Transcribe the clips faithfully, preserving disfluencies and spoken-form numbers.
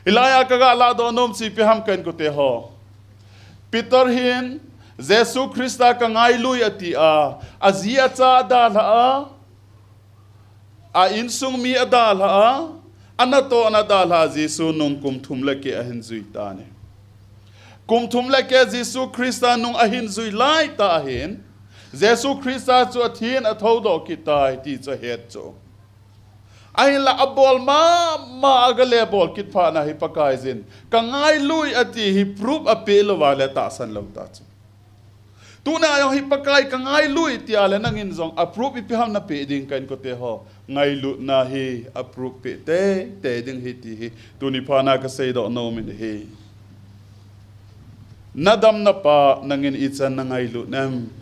Hilai a kaga lahdoh nom chu ipi ham ka inkote ho. Peter hin, Jesu Christa kangailut ati a, aji acha adalha a, a insung mi adalha a, anatoh na adalha a Jesu nung kum thum le keh ahin jui tan ahi. Kum thum le keh Jesu Christa nung ahin jui laitah hin, Jesu Christa chu athin athoudoh kit tai ti chu ahet chu. Ahinla abol mama a aga le bol kit phat na hi Pakaiyin, kangailut ati hi proof apeh lou va le tahsan lou ta chu. Tuna jong hi Pakai kangailut tia le nangin jong a proof ipi ham napeh ding ka inkote ho. Ngailutna hi a proof peh teitei ding ahi ti hi tuni phat na kaseidoh nom in ahi. Nadamna pa nangin ichan nangailut nem?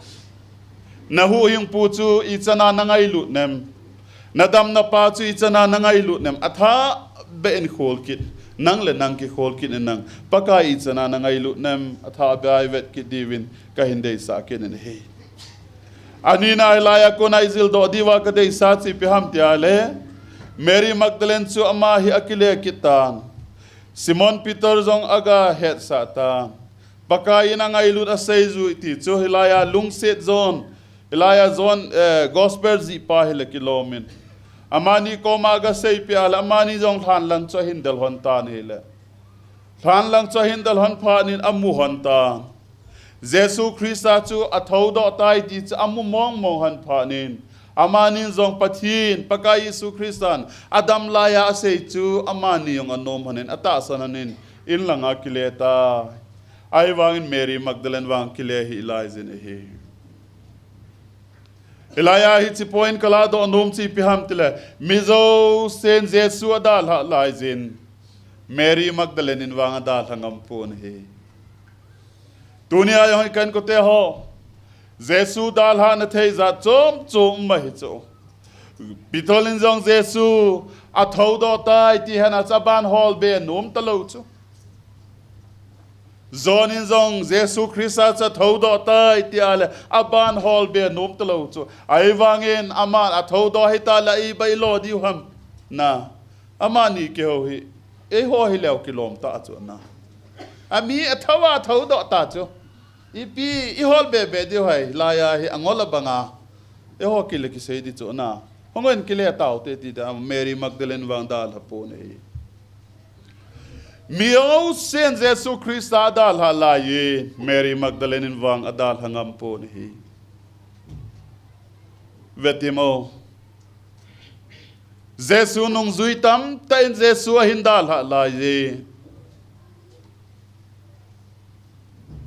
Nahuhhingpu chu ichan a nangailut nem? Nadamna pa chu ichan a nangailut nem? Athah beh in khol kit. Nang le nang kikhol kit in nang. Pakai ichan a nangailut nem? Athah beh a ivet kit diuvin kahin deisah kit in ahi. Anina hilai a kona ijildoh diuva kadeisah chu ipi ham tia le, Mary Magdalene chu ama hi akile kit tan. Simon Peter jong aga hetsah tan. Pakai in angailut aseiju ti chu hilai a lungset John, hilai a John, eh, Gospel jihpa hi le kilom in, amani koma aga seipeh a le amani jong lhanlang chu ahin del lhon tan ahi le. Lhanlang chu ahin del lhon phat in amu lhon tan. Jesu Christa chu athoudoh tai ti chu amu mongmong lhon phat in, amanin jong Pathen, Pakai Jesu Christan adam lai a asei chu amani jong anom lhon in, atahsan lhon in, inlang a kile tai. Ahivangin Mary Magdalene vang kile hih laiyin ahi. Hilai a hiche point kalahdoh nom chu ipi ham tile, mi jousen Jesu adalhah laiyin, Mary Magdalene in vang adalha ngam pon ahi. Tunia jong hi ka inkote ho, Jesu dalhahna thei jat chom chom um ahi chu. Peter in jong Jesu athoudoh tai ti hena chu aban hol be nom talou chu. John in jong Jesu Christa chu athoudoh tai tia le aban hol be nom talou chu. Ahivangin aman athoudoh hita le iba ilo diu ham. Na, amani kihou hi, eiho hileu kilom ta chu na. Ami athouva athoudoh ta chu. Ipi ihol be be diu ham, hilai a hi angol abanga eiho kile kisei di chu na. Hung in kile taute ti da Mary Magdalene vang dalha pon ahi. Mi jousen Jesu Christa adalhah laiyin, Mary Magdalene in vang adalha ngam pon ahi. Vetem o. Jesu nungjui tamtah in Jesu ahin dalhah laiyin,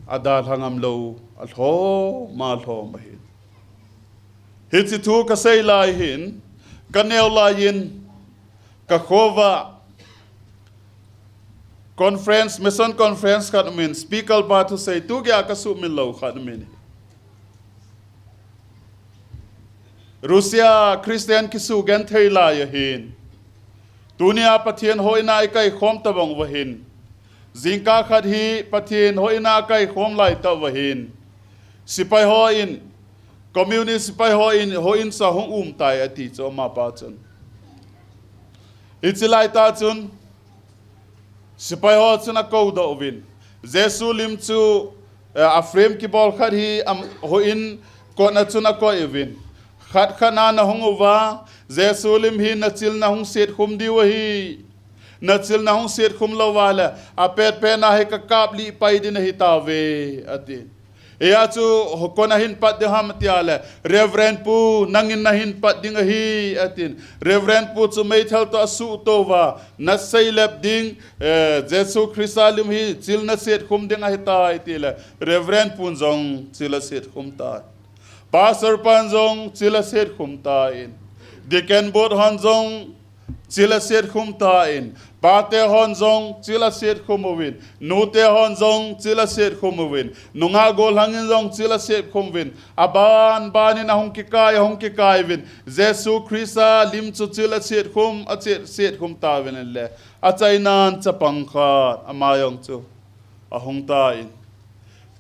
adalha ngam lou alhom alhom ahi. Hiche thu kasei lai hin, kaneo laiyin, kakhova conference, mission conference khat umin, speaker pa thusei tu geiya kasuhmil lou khat umin. Russia Christian kisugenthei lai ahin, tunia Pathen houin a ikaikhom tabang uva hin, jingkah khat hi Pathen houin a kaikhom lai tauva hin, sepai hon, communist sepai hon houin chu ahung um tai ati chu amapa chun. Hiche laitah chun, sepai ho chun akoudoh uvin, Jesu lim chu, eh, a frame kibol khat hi, am, houin kotna chun akoi uvin, khat khat na nahung uva, Jesu lim hi nachilna hung setkhum diu ahi. Nachilna hung setkhum louva le, apetpet na hi kakaplih pai ding ahitauve, ati. Hia chu koi in ahin pat ding ham tia le, Reverend Pu, nangin nahin pat ding ahi, atin. Reverend Pu chu meithal toh asuhto uva, naseilep ding, eh, Jesu Christa lim hi chilna setkhum ding ahitai, tile, Reverend Pu jong chil asetkhum tai. Pastor pan jong chil asetkhum tan. Deacon board hon jong chil asetkhum tan. Pate hon jong chil asetkhum uvin. Nute hon jong chil asetkhum uvin. Nungah gollhangin jong chil asetkhum uvin. Aban banin ahung kikai, ahung kikai uvin. Jesu Christa lim chu chil asetkhum, aset, setkhum tauvin le. Achainan chapang khat, ama jong chu ahung tan.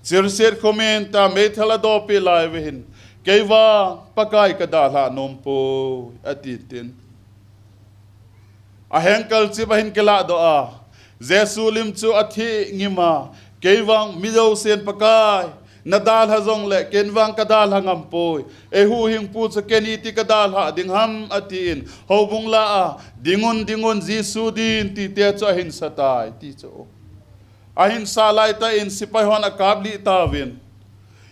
Chil setkhum in tia meithal adopi lai uva hin, kei vang Pakai kadalhah nompoi, ati tin. Ahengkal chip ahin kilahdoh a, Jesu lim chu athi ngima, kei vang mi jousen Pakai, nadalha jongle, ken vang kadalha ngampoi. Eihuhhingpu chu ken iti kadalha ding ham, atin, houbung lah a, dingun, dingun, Jesu din, tite chu ahin satai, ti chu. Ahin sat laitah in sepai hon akaplih tauvin.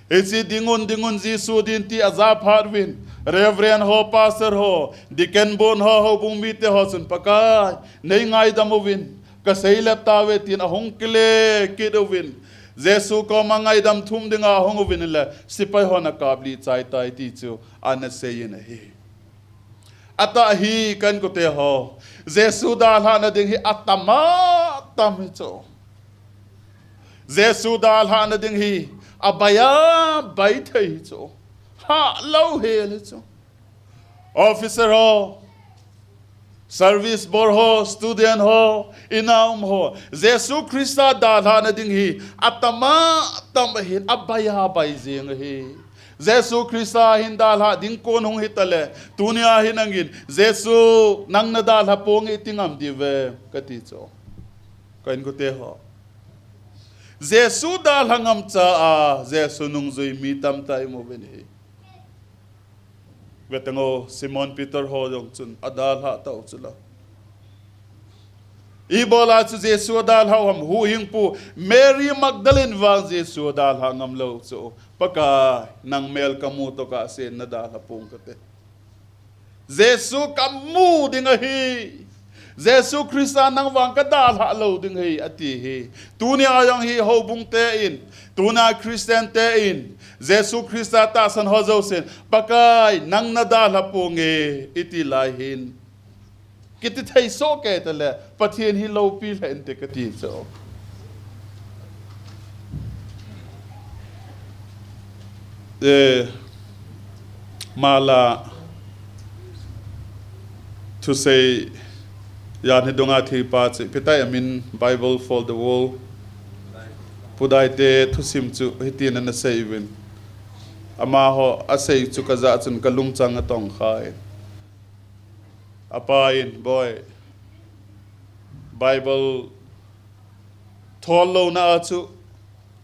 Hiche dingun, dingun, Jesu din ti aja phat uvin. Reverend ho, pastor ho, deacon board ho, houbung mite ho chun Pakai, nei ngaidam uvin. Kasei lep tauve tin ahung kile kit uvin. Jesu koma ngaidam thum dinga ahung uvin le, sepai hon akaplih chai tai ti chu ana seiyin ahi. Atah hi ka inkote ho. Jesu dalhahna ding hi atam atam hi chu. Jesu dalhahna ding hi abai abai thei hi chu. Hahlou hel hi chu. Officer ho, service board ho, student ho, ina um ho. Jesu Christa dalhahna ding hi atam atam ahin, abai abai jeng ahi. Jesu Christa hin dalhah ding kon hung hitale, tunia hi nangin, Jesu nang nadalha ponge iti ngam diuve, kati chu. Ka inkote ho. Jesu dalha ngam cha a, Jesu nungjui mi tamtah imu uvin ahi. Vetango, Simon Peter ho jong chun adalha tau chula. Ibola chu Jesu adalha u ham, huhhingpu Mary Magdalene vang Jesu adalha ngamlou chu. Pakai, nang mel kamu tokah sen nadalha pong kate. Jesu kamu ding ahi. Jesu Christa nang vang kadalha lou ding ahi, ati hi. Tunia jong hi houbung te in, tunia Christian te in, Jesu Christa tahsan ho jousen, Pakai, nang nadalha ponge, iti lai hin. Kiti thei soh kei tale, Pathen hi loupi lheh inte kati chu. Eh, mala thusei jan hi dunga thipa chu, ipi tai amin Bible for the World. Pu Daite thusim chu hitin ana sei uvin. Amaho asei chu kajah chun kalungchang atongkha in. Apa in, Boi, Bible thol louna a chu,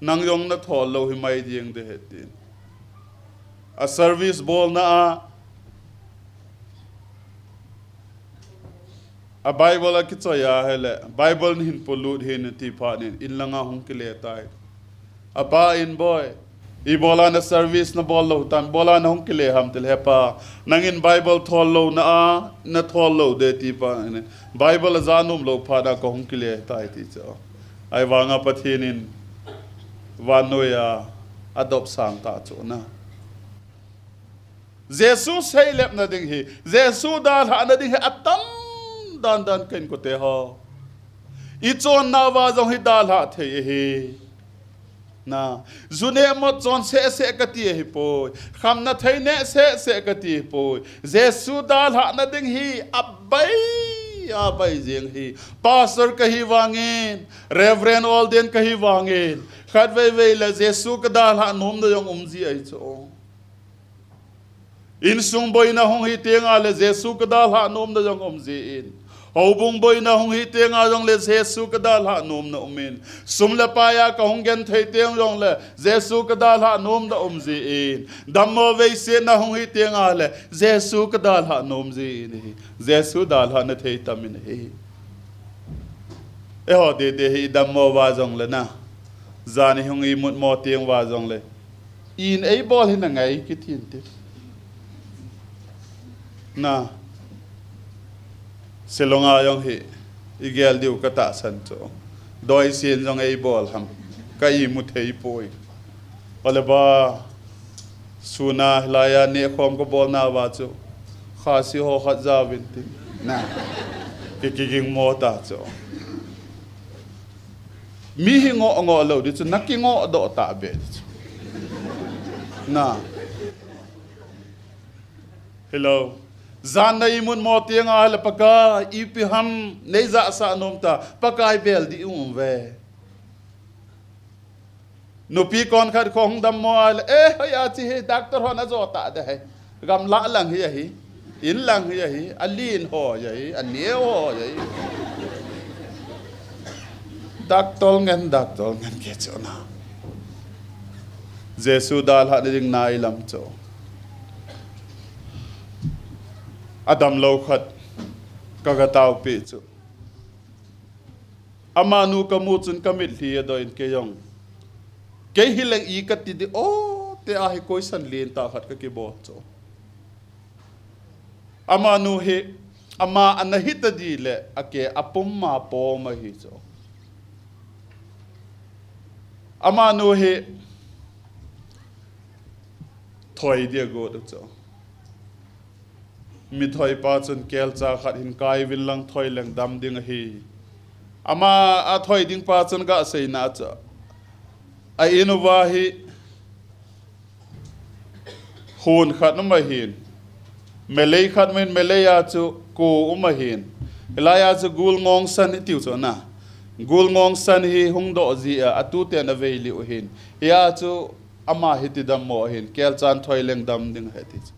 nang jong nathol lou himai ding de he tin. A service bolna a, a Bible akichoi a hele, Bible nahin polut hin ati phat in, in langa hung kile tai. Apa in, Boi, ibola na service nabol lou tam, ibola nahung kile ham tile, Hepa, nangin Bible thol louna a, nathol lou de ti phat in, Bible aja nom lou phat a kahung kile tai ti chu. Ahivanga Pathen in vannoiya adop sang ta chu na. Jesu seilepna ding hi, Jesu dalhahna ding hi atam dandan ka inkote ho. Ichonnauva jong hi dalhah thei ahi. Na, ju neh mot chon sehseh kati ahipoi. Khamna thei neh sehseh kati ahipoi. Jesu dalhahna ding hi abai, abai jeng ahi. Pastor kahi vangin, Reverend Ordained kahi vangin, khatvei vei le Jesu kadalhah nomna jong umji ahi chu. Insung boina hung hi tenga le Jesu kadalhah nomna jong umji in. Houbung boina hung hi tenga jongle Jesu kadalhah nomna umin. Sum le paiya kahung genthei teng jongle Jesu kadalhah nomna umji in. Dammo veisetna hung hi tenga le Jesu kadalhah nomji in ahi. Jesu dalhahna thei tam in ahi. Eiho tete hi idammo uva jongle na, jan ihung imutmo teng uva jongle, in eibol hi nangai kit hinte. Na, Shillong a jong hi igel diu katahsan chu, doisen jong eibol ham, ka imu thei poi. Ole ba, suna hilaiya nehkhom kabolna uva chu, Khasi ho khat jaovin tin, na, ki, kigingmo ta chu. Mi hi ngoh ngoh lou di chu, nakingohdoh tahbeh di chu, na. Hello. Jan na imutmo tenga hile Pakai, ipi ham neijahsah nom ta, Pakai bel di ium uve. Nupi kon khat kho hung dammo ahile, eh, hoiya chi hi, doctor hon ajo tah de hi. Gamlah lang hi ahi, in lang hi ahi, alen ho hi ahi, aneo ho hi ahi. Dak tol ngen, dak tol ngen kei chu na. Jesu dalhah na ding nai lam chu. Adam lo khat ka ga taopi chu. Amanu ka mu chun ka mitlhi a doi in kei jong. Kei hi leng i ka ti di o te a hi koi san lien ta khat ka kibol chu. Amanu hi, ama ana hi ta di le, a ke a pum ma pom ahi chu. Amanu hi, thoi dia go du chu. Mi thoi pa chun kelcha khat hin kai vin lang thoi leng dam ding ahi. Ama a thoi ding pa chun ga sei na chu. A in uva hi, hun khat um ahin. Melei khat um ahin, melei a chu ko um ahin. Hilai a chu gul ngong san i tiu chu na. Gul ngong san hi hung doh ji a, a tu ten a vei liu ahin. Hi a chu ama hi ti dam mo ahin. Kelchan thoi leng dam ding ahi ti chu.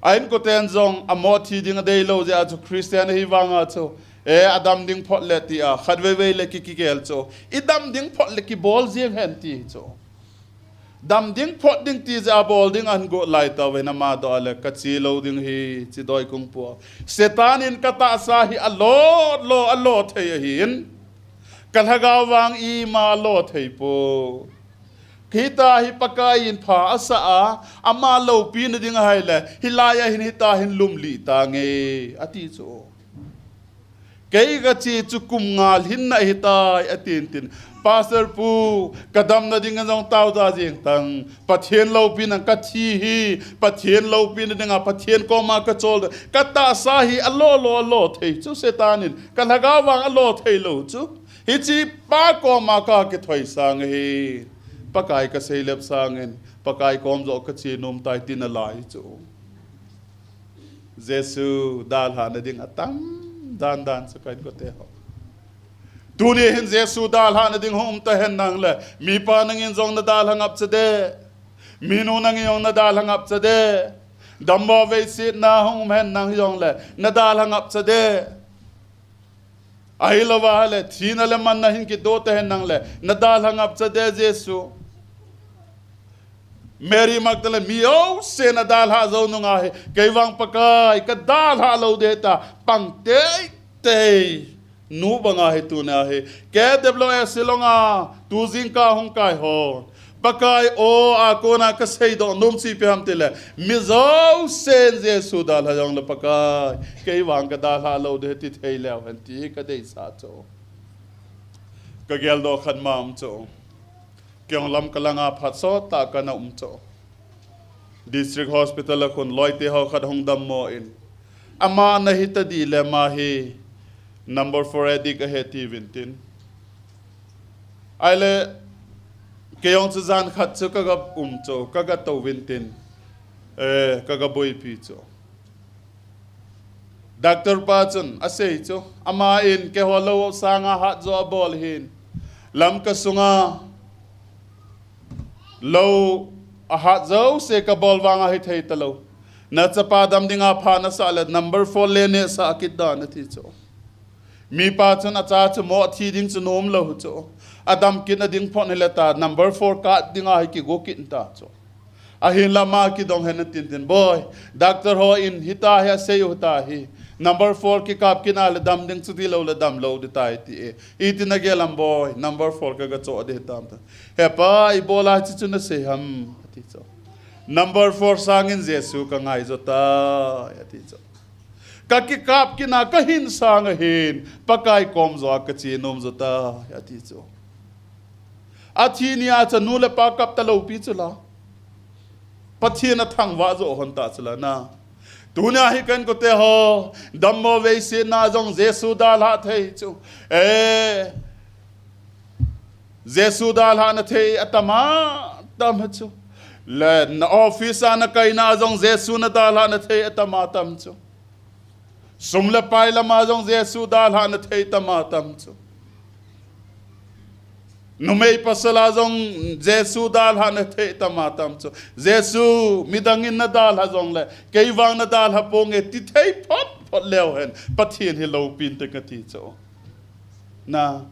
A inkoten jong a mo thi ding a dei lo jeh a chu Christian ahi vang a chu. E, a dam ding phot le ti a, khat vei vei le ki, ki kel chu. I dam ding phot le ki bol jeng hen ti chu. Dam ding phot ding ti jeh a bol ding an go lai ta ve na ma do le ka chi lo ding hi, chi doi kung pua. Satan in ka tahsa hi a lo, lo, a lo thei ahin. Ka lhagao vang i ma lo thei po. Hita hi Pakai in pha a sa a, ama lopi na ding a hai le, hilai a hin hita hin lum li ta nge, a ti chu. Kei ka chi chu kum nga lhin na hi tai, a tin tin. Pastor pu, ka dam na ding a jong tau da jing tang. Pathian lopi na ka thi hi, Pathian lopi na ding a, Pathian koma ka chol da. Ka tahsa hi a lo lo, a lo thei chu Satan in. Ka lhagao vang a lo thei lo chu. Hichi pa koma ka kithoi sang hi. Pakai ka sei lep sangin, Pakai kom jo ka chi nom tai tin a lai chu. Jesu dalhah na ding a tam dan dan chu ka inkote ho. Tuni hin Jesu dalhah na ding hung um ta hen nang le, mi pa nangin jong na dalha ngap cha de. Mi nu nangin jong na dalha ngap cha de. Dammo vei sit na hung um hen nang jong le, na dalha ngap cha de. Ahi lo va le, thina le man na hin ki do ta hen nang le, na dalha ngap cha de Jesu. Mary Magdalene, mi o se na dalha jo nung a hi, kei vang Pakai, ka dalha lo de ta, pang tei tei. Nu bang a hi tu na hi, K W S Shillong a, tu jing ka hung kai hon. Pakai o a kona ka sei do num chi pe ham ti le, mi jo sen Jesu dalha jong le Pakai, kei vang ka dalha lo de ti thei leu hen ti ka dei sa cho. Ka gel do khat ma um cho. Kei hung lam ka lang a phat sot ta ka na um cho. District Hospital a khun loite ho khat hung dammo in. Ama na hi ta di le ma hi number four addict a he ti vin tin. Ai le, kei hung chu jan khat chu ka ga um cho, ka ga to vin tin. Eh, ka ga boipi cho. Doctor pa chun a sei chu, ama in kei ho lo sang a hat jo a bol hin. Lam ka sunga lo a hat jo se ka bol vang a hi thei ta lo. Na chapa dam ding a pha na sa le number four le ne sa kit da na ti chu. Mi pa chun a cha chu mo thi ding chu nom lo chu. A dam kit na ding phon hi le ta number four ka ding a hi ki go kit ta chu. Ahin lama kidong hen tin tin, "Boi, doctor ho in hita hi asei u ta hi. Number four kikap kina le dam ding chuti lo le dam lo di tai," ti e. Iti na gelam boi, number four ka ga cho di tam ta. "He pa, ibola chi chu na sei ham," ati cho. "Number four sangin Jesu ka ngai jo ta," ati cho. "Ka kikap kina ka hin sang ahin, Pakai kom jo a ka chi nom jo ta," ati cho. A thi ni a cha nu le pa kap ta lo pi chu la. Pathian a thangvah jo hon ta chu la na. Tunia hi kan ko te ho, dammo vei si na jong Jesu dalha thei chu. Eh, Jesu dalha na thei a tam a tam chu. Le na office a na kai na jong Jesu na dalha na thei a tam a tam chu. Sum le pai lama jong Jesu dalha na thei tam a tam chu. Numei pasal a jong Jesu dalha na thei tam a tam chu. Jesu midang in na dalha jong le, kei vang na dalha ponge ti thei phot phot leu hen. Pathian hi lo pin te ka ti chu. Na,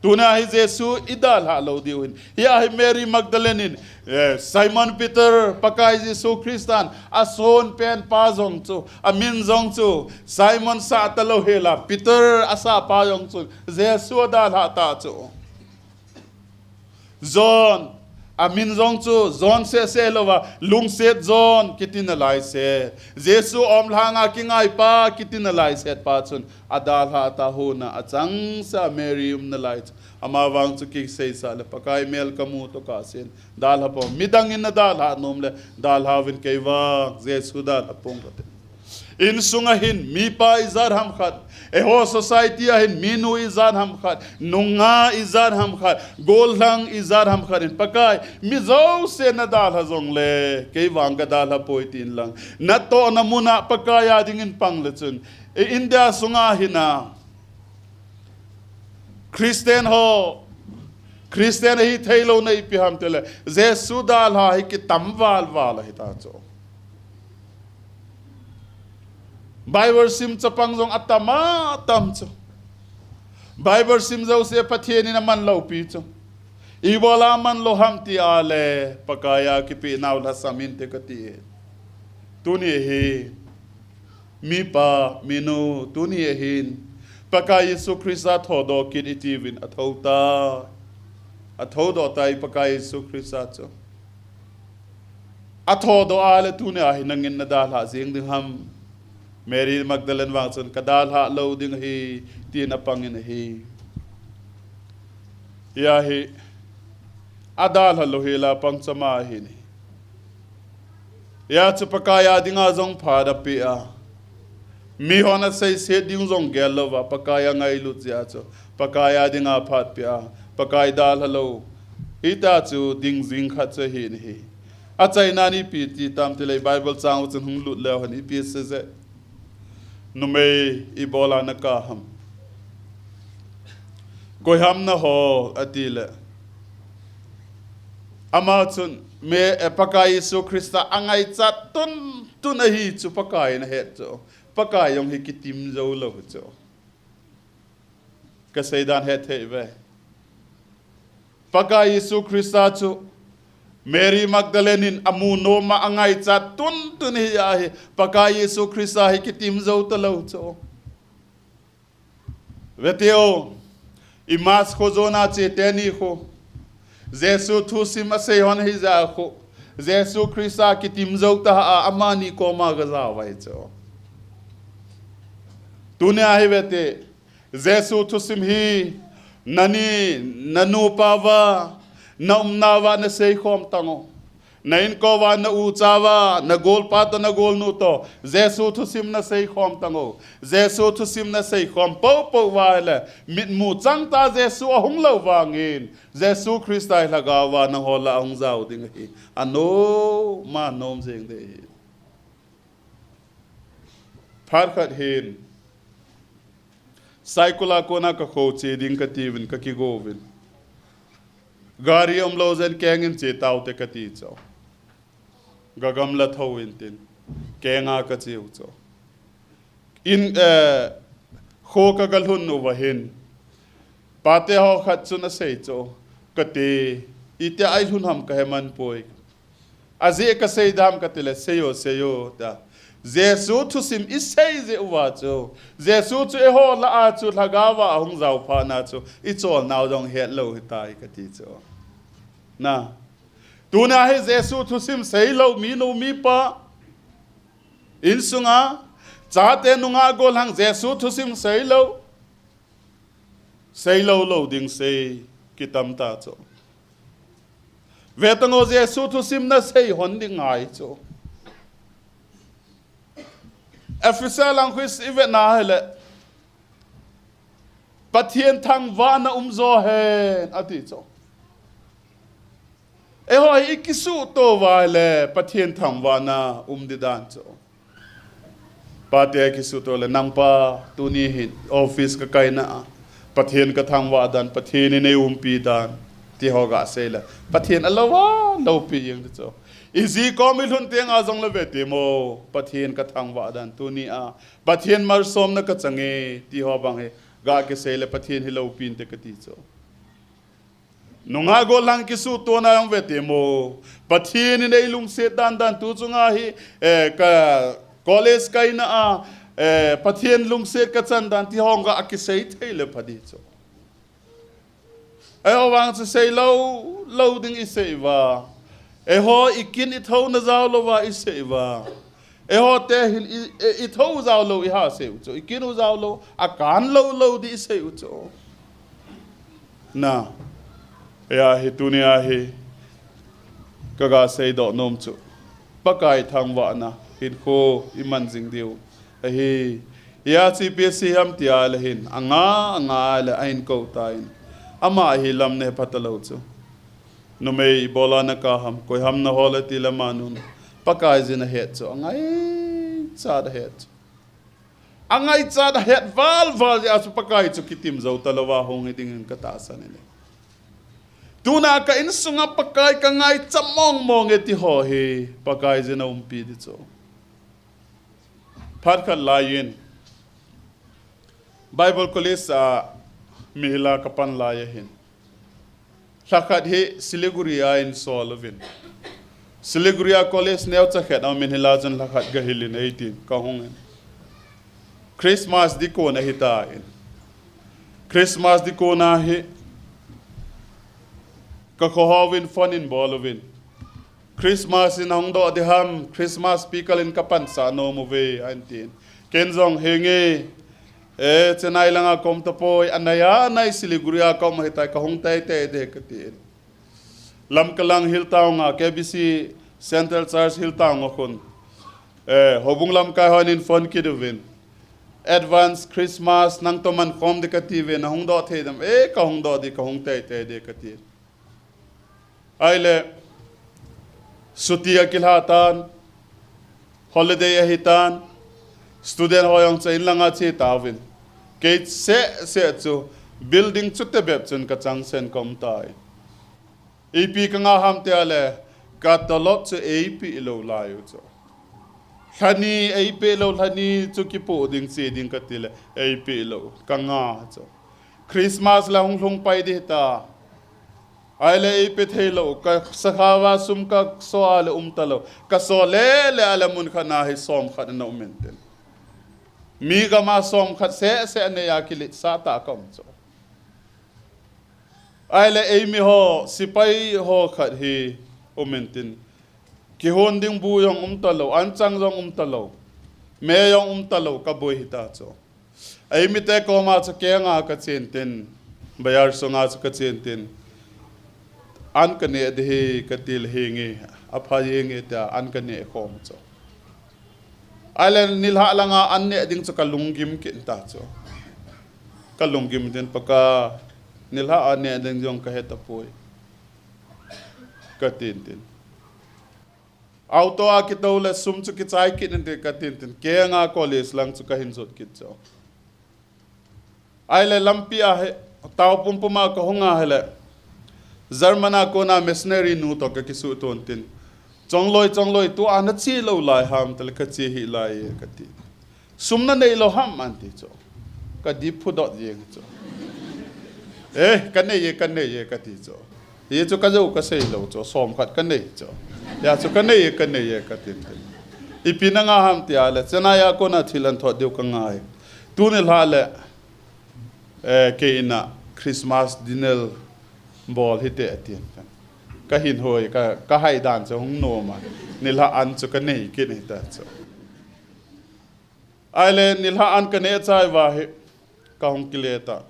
Tuna hi Jesu i dalha lou diu hin. Hia hi Mary Magdalene in, eh, Simon Peter, Pakai Jesu Christan, a son pen pa jong chu, a min jong chu, Simon sah ta lou hela, Peter a sah pa jong chu, Jesu a dalha ta chu. John, a min jong chu, John seh seh louva, lungset John, kiti nalai set. Jesu omlhanga kingai pa, kiti nalai set pa chun, a dalha ta huna, a changsa Mary um nalai chu. Ama vang chu kiseisa le, Pakai mel ka mu to ka sin, dalha pong. Midang in na dalha nom le, dalha vin kei vang, Jesu dalha pong kate. Insunga hin mipa ijat ham khat, eiho society a hin minu ijat ham khat, nungah ijat ham khat, gollhang ijat ham khat in Pakai, mi jouse na dalha jongle, kei vang ka dalha poi tin lang. Na tohna muna Pakai a dingin pang le chun. I India sunga hina. Christian ho, Christian hi thei lou na ipi ham tile, Jesu dalha hi kitam val val ahi ta chu. Bible sim chapang jong atam a tam chu. Bible sim jouse Pathen in aman lou pi chu. Ibola man lou ham ti a le, Pakai a kipe nau lhasam inte kati e. Tuni hi, mipa, minu, tuni ahin, Pakai Jesu Christa thodoh kit iti vin a tho ta. A thodoh ta i Pakai Jesu Christa chu. A thodoh a le tuni a hi nangin na dalha jing ding ham. Mary Magdalene vang chun ka dalha lou ding hi, tin a pangin ahi. Hia hi, a dalha lou hela pang chama ahi ni. Hia chu Pakai a dinga jong phat a pe a. Mihon a seiset ding jong gel louva, Pakai a ngailut jeh a chu. Pakai a dinga phat pe a. Pakai dalha lou. Hita chu ding jing khat chu ahi ni hi. A chaina ni ipi ti tam tile Bible chang u chun hung lut leu hen ipi se je. Numei ibola na ka ham. Koi ham na ho ati le. Ama chun me, eh, Pakai Jesu Christa a ngaichat tun tun ahi chu Pakai na het chu. Pakai jong hi kitim jou lou chu. Ka seidan het thei ve. Pakai Jesu Christa chu Mary Magdalene in amu nom a, a ngaichat tun tun hi ahi. Pakai Jesu Christa hi kitim jou ta lou chu. Vete o, Emmaus kho jona che teni kho. Jesu thusim asei hon hi ja kho. Jesu Christa kitim jou ta a amani koma ga ja vai chu. Tuni a hi vete. Jesu thusim hi, nani, na nupa va, na umna va na seikhom tango. Na inko va, na ucha va, na golpa to, na golnu to. Jesu thusim na seikhom tango. Jesu thusim na seikhom popo va le, mitmu chang ta Jesu ahung lou vangin. Jesu Christa hi lhagao va nangho lah a hung jao ding ahi. Anom, ma nom jeng ding ahi. Phat khat hin. Saikul a kona ka kho che ding ka tiuvin ka kigouvin. Gari umlou jen kengin che taute ka ti chu. Ga gamla thou intin. Kenga ka cheu chu. In, eh, kho ka ga lhun uva hin. Pate ho khat chun asei chu. Ka ti. Itia i lhun ham ka he man poi. Ajeh ka sei dam ka tile, sei o, sei o, ta. Jesu thusim i sei jeh uva chu. Jesu chu eiho lah a chu lhagao va ahung jao phat na chu. I cholnau jong het lou hitai ka ti chu. Na. Tuna hi Jesu thusim sei lou minu mipa. Insunga. Chate nunga gollhang Jesu thusim sei lou. Sei lou lou ding sei kitam ta chu. Ve tango Jesu thusim na sei hon ding ngai chu. Ephesa lang khu i vet na hile. Pathen thangvahna um jo hen ati chu. Eiho hi i kisuto uva le Pathen thangvahna um ding dan chu. Pate kisuto le nangpa tuni hin office ka kaina a. Pathen ka thangvah dan, Pathen in ei umpi dan. Ti ho ga sei le. Pathen a lou a, loupi jeng ding chu. I ji kom i lhun teng a jong le ve ti mo. Pathen ka thangvah dan tuni a. Pathen malsomna ka chang e. Ti ho bang hi. Ga kisei le Pathen hi loupi inte ka ti chu. Nungah gollhang kisuhtona jong vete mo. Pathen in eilungset dan dan tu chunga hi, eh, ka college kaina a, eh, Pathen lungset kachan dan ti ho jong akisei thei le pha ding chu. Eiho vang chu sei lou, lou ding isei uva. Eiho ikin ithouna jao louva isei uva. Eiho te hin i, i, itho jao lou iha sei u chu. Ikin u jao lou, akan lou lou ding isei u chu. Na. Hia hi tunia hi. Kaga seidoh nom chu. Pakai thangvahna, hinkho iman jing diu. Ahi, hia chu ipi asei ham tia le hin, anga, anga le ahin kou tan. Ama hi lam nei pha talou chu. Numei ibola nakap ham, koi ham nahol e ti le amanun. Pakai jin ahet chu, angaichat ahet chu. Angaichat ahet val val jeh a chu Pakai chu kitim jou talouva hung hi dingin katahsan e. Tuna ka insunga Pakai kangaicha mong mong e ti ho hi, Pakai jin aumpi ding chu. Phat khat laiyin, Bible College a mihil a kapan lai ahin. Lhakhat hi Siliguri a insol uvin. Siliguri a college neocha khat aumin hila chun lhakhat gahilin eitin kahungin. Christmas dikon ahitan. Christmas dikon a hi kakhohou vin phone in bol uvin. Christmas in ahung doh ding ham, Christmas pikal in kapansah nom uve, ahin tin. Ken jong henge, eh, Chennai langa kaum tapoi, anai a nai Siliguri a kaum ahitai, kahung teitei ding katin. Lamka lang Hill Town a, K B C Central Church Hill Town a khun. Eh, houbung lamkai hon in phone kit uvin. Advance Christmas nangto man khom ding kati uve, nahung doh thei dem, eh, kahung doh ding, kahung teitei ding katin. Ahile, suti akilha tan, holiday ahitan, student ho jong chu in langa che tauvin. Kei seh seh chu building chutobep chun kachangseh kaum tai. Ipi kangah ham tia le, katolop chu eipeh lou lai u chu. Lhani eipeh lou, lhani chu kipoh ding che ding kati le, eipeh lou, kangah chu. Christmas la hung lhung pai ding ta. Ahile eipeh thei lou, kasakhaova sum kaso a le um talou. Kaso le le a le mun khat na hi som khat ana um intin. Mi gam a som khat seh seh anei a kiletsah tah kaum chu. Ahile eimi ho, sepai ho khat hi um intin. Kihon ding bu jong um talou, anchang jong um talou. Me jong um talou, kaboi hita chu. Eimite koma chu kenga kachen tin, bazar sunga chu kachen tin, an kaneh ding hi kati le henge, apha henge tia an kaneh khom chu. Ahile nilhah langa an neh ding chu kalunggim kit ta chu. Kalunggim tin Pakai, nilhah a neh ding jong kahe tapoi, katin tin. Auto a kitou le sum chu kichai kit inte katin tin. Kenga college lang chu kahin jot kit chu. Ahile lampi a hi, tao pumpum a kahung a hile, German a kona missionary nu to kakisuhton tin. Chongloi, Chongloi, tua nache lou lai ham, tale kache hih lai e, kati. Sum nanei lou ham, anti chu. Kadip phudot jeng chu. Eh, kanei e, kanei e, kati chu. Hichu kajou kasei lou chu, som khat kanei chu. Hia chu kanei e, kanei e, katin tin. Ipi nangah ham tia le, Chennai a kona thil an thot diu kangai. Tuni lha le, eh, kei in a Christmas dinner bol hite atin. Kahin hoi, ka, kahai dan chu hung nom a. Nilhah an chu kanei kit hita chu. Ahile nilhah an kaneh chai uva hi, kahung kile ta.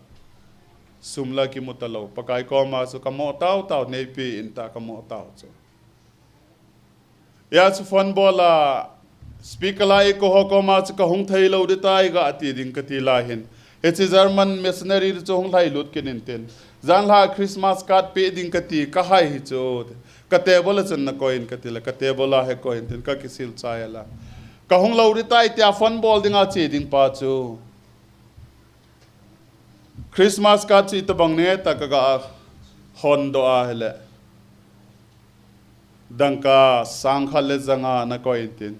Sum la kimu talou. Pakai koma chu kamo tao tao, neipe in ta kamo tao chu. Hia chu phone bol a, speaker la eikou ho koma chu kahung thei lou ding tai gati ding kati lai hin. Hiche German missionary chu hung lhailut kit intin. Janlhah Christmas card pe ding kati kahai hi chu. Ka table a chun nakoi in kati le, ka table a hi koi intin, kakisil chai a la. Kahung lou ding tai tia phone bol dinga che ding pa chu. Christmas card chu itobang neh ta kaga hon doh a hile. Dangka sang khat le ja nga nakoi intin.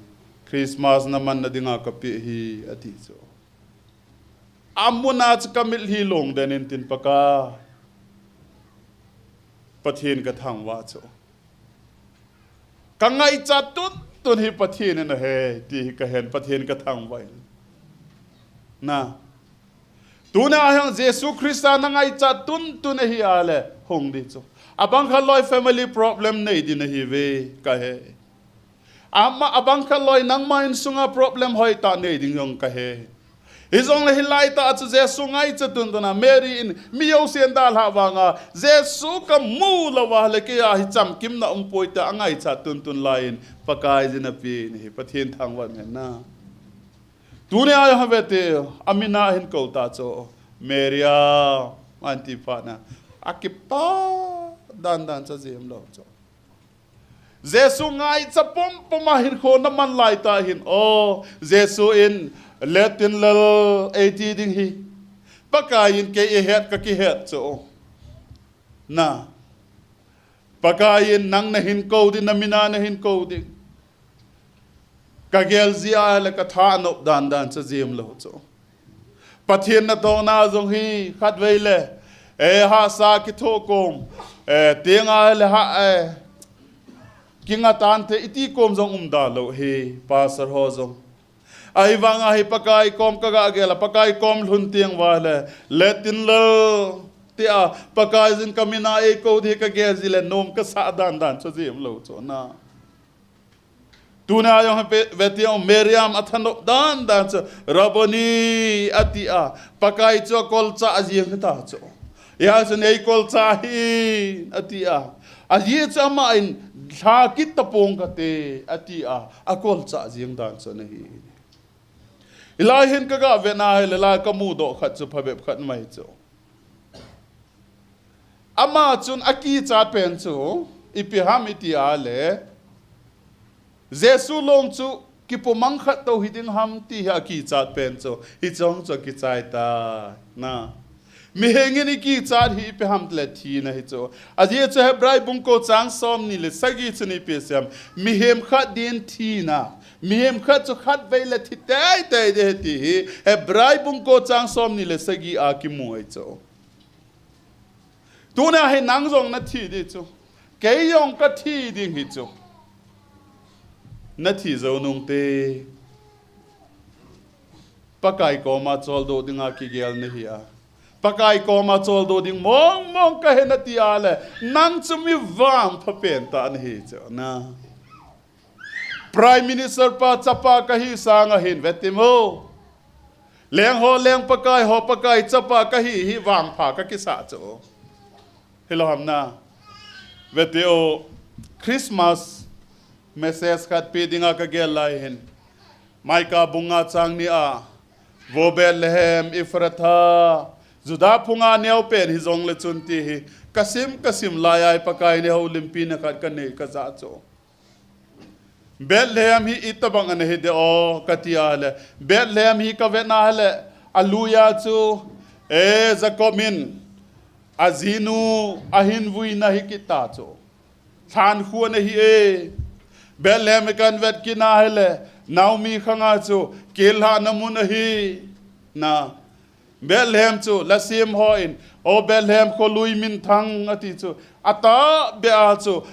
Christmas namanna dinga kape hi ati chu. Amun a chu kamitlhi long den intin Pakai. Pathen ka thangvah chu. Ka ngaichat tuntun hi Pathen in ahe, ti hi ka hen, Pathen ka thangvah in. Na. Tuna hiang Jesu Christa na ngaichat tuntun ahi a le, hung di chu. Abang khat loi family problem nei di nahi ve, ka he. Ama, abang khat loi nangma insunga problem hoitah nei ding jong ka he. Hijongle hilai tah chu Jesu ngaichat tuntun a Mary in mi jousen dalhah vanga Jesu ka mu lou a le kei a hi chamkimna um poi tia angaichat tuntun lai in Pakai jin apen ahi, Pathen thangvah in na. Tuni a jong vete, amin a hin kou ta chu, Mary a, ahin ti phat na, akipah dan dan chu ajem lou chu. Jesu ngaicha pum pum a hinkho na man lai tah hin, o, Jesu in, Let in lal, eiti ding hi. Pakai in kei eihet ka kihet chu. Na. Pakai in nang nahin kou ding, na min a nahin kou ding. Ka gel jia le ka thanop dan dan chu ajem lou chu. Pathen natohna jong hi khatvei le, eh, hahsa kithoh kom, eh, tenga le ha, eh, kinga tante iti kom jong um da lou hi, pastor ho jong. Ahivanga hi Pakai kom ka ga gel a, Pakai kom lhun teng uva le, Let in lal, tia, Pakai jin ka min a eikou ding ka gel ji le nom ka sah dan dan chu ajem lou chu na. Tuna jong hi pe, vete jong Miriam athanop dan dan chu, Rabboni, ati a, Pakai chu akolcha jeng hita chu. Hijeh chun eikolcha hih in, ati a. Ajeh chu ama in lha kit tapong kate, ati a, akolcha jeng dan chu ana hi. Hilai hin ka ga vet na hi le lai ka mudoh khat chu phabep khat mai chu. Ama chun akichat pen chu, ipi ham iti a le, Jesu long chu kipumang khat tou hiding ham ti hi akichat pen chu, hiche jong chu akichai tai. Na. Mihem in ikichat hi ipi ham tile thina hi chu. Ajeh chu Hebrai bung ko chang somni le sagi chun ipi asei em. Mihem khat din thina. Mihem khat chu khatvei le thi teitei ding ahi ti hi. Hebrai bung ko chang somni le sagi a kimu ahi chu. Tuna hi nang jong na thi ding chu. Kei jong ka thi ding hi chu. Na thi jou nung te. Pakai koma choldo dinga kigel nahi a. Pakai koma choldo ding mong mong ka hi nati a le. Nang chu mi vangpha pen tah nahi chu na. Prime Minister pa chapa ka hi sanga hin vete mo. Leng ho leng Pakai ho Pakai chapa ka hi hi vangpha ka kisah chu. Hilou ham na. Vete o Christmas message khat pe dinga ka gel lai hin. Micah bung nga chang ni a. Vo Bethlehem Ephrathah. Judah phunga neo pen hijong le chun ti hi. Ka sim ka sim lai a hi Pakai in eihoulimpi na khat ka nei ka ja chu. Bethlehem hi itobang ana hi de o, ka ti a le. Bethlehem hi ka vet na le, a lui a chu, e, Jacob in, a jinu, a hin vuina hi kit ta chu. Lhan khu ana hi e. Bethlehem hi kan vet kit na le, Naomi khang a chu, kil lhahna mun ahi. Na. Bethlehem chu, la sim ho in, o Bethlehem kho lui minthang ati chu, a tahbeh a chu,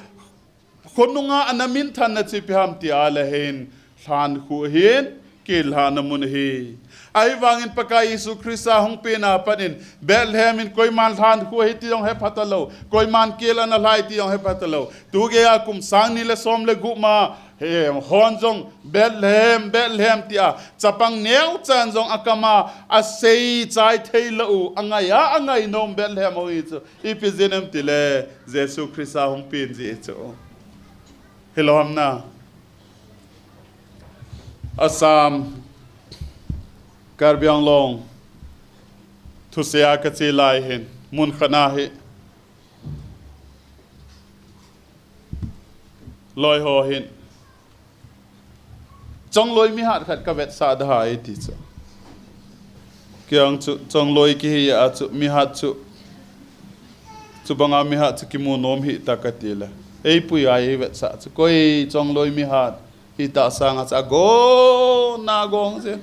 Khonunga ana minthanna chu ipi ham ti a le hin, lhan khu hin, kil lhahna mun hi. Ahivangin Pakai Jesu Christa hung pen a pat in, Bethlehem in koiman lhan khu hi ti jong hepha ta lou, koiman kil ana lhai ti jong hepha ta lou. Tu gei a kum sang ni le som le gup ma, he, hon jong Bethlehem, Bethlehem tia, chapang neo chan jong akam a, asei chai thei lou u, angai a, angai nom Bethlehem ho hi chu. Ipi jeh em tile, Jesu Christa hung pen jeh chu. Hilou ham na. Assam, Karbi Anglong, thusei a ka che lai hin, mun khat na hi. Loi ho hin. Chongloi mihat khat ka vetsah da hai ti chu. Kiang chu, chongloi kihi a chu, mihat chu. Chubanga mihat chu kimu nom hih ta ka ti le. Eipui a ei vetsah chu. Koi chongloi mihat hi ta sanga chu. Ago na gong jeng.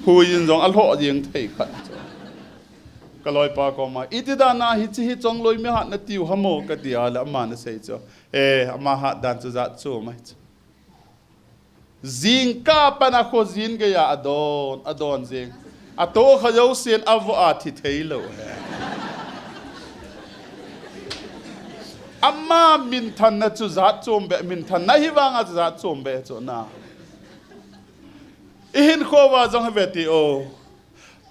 Hui in jong alhoh jeng thei khat chu. Ka loipa koma, "Iti dan a hiche hi chongloi mi hat nati u ham o?" kati a le, aman asei chu, "Eh, ama hat dan chu jat chom ahi chu." Jingkah a pat a khojin geiya adon, adon jing. Atoh kha jousen avoh a thi thei lou ahi. Ama minthanna chu jat chom beh, minthanna hi vang a chu jat chom beh chu na. I hinkho uva jong hi ve ti o.